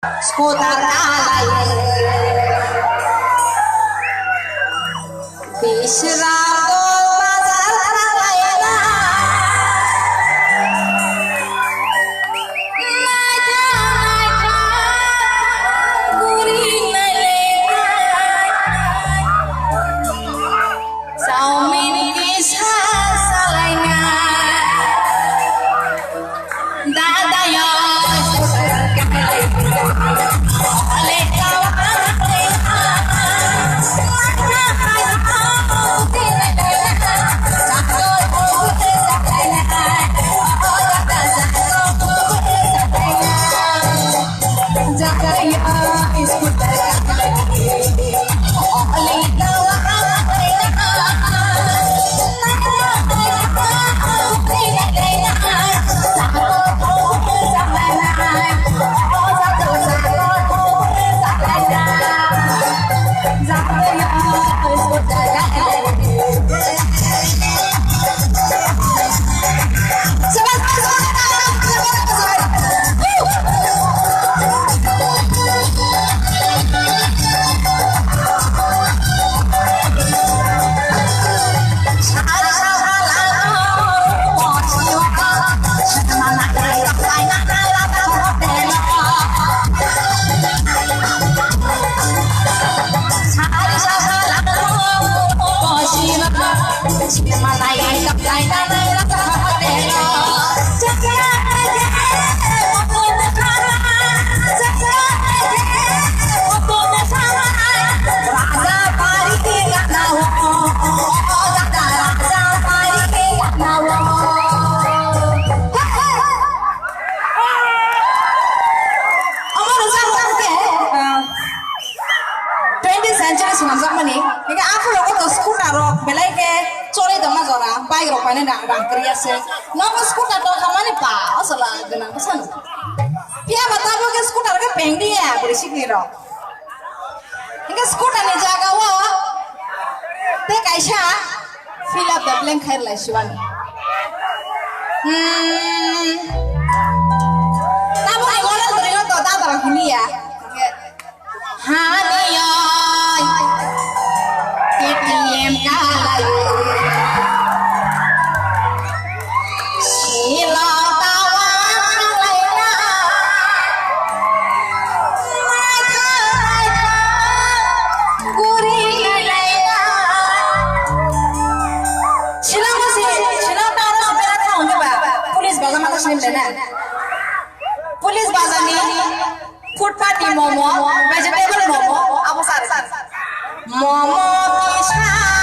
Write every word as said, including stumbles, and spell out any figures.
Scooter kalai. Bisra do bazar kalai na. Naja naja guri nai na. Chowmin kisa salai na. Dadayo. Omo rwchapmung khe, ah, twentieth century swnamjakmani. Hingkhe aphuru rok to scooter rok belai khe choli tongma jora, bike rok painani rang, rang kwrwi ya se. Nogo scooter tong kha mani ba, o chwla gwnang bwsano. Phiya ba tabuk khe scooter khe peng di ya, bwrwi sikni rok. Hingkhe scooter ni jaga o tei kaisa fill up the blank khai rwlai siwani. Hmm. Tabuk ni model bwrwi no to dadara hini ya. Hingkhe hani oi. K T M kalai. Silo tawa khalai na. Naikha, naikha, guri nai na. Shillong si, Shillong town si berat thaung ba. Police bazar ma sini bena. Police bazar ni footpath ni momo, vegetable momo, abo sar. Momo kisa.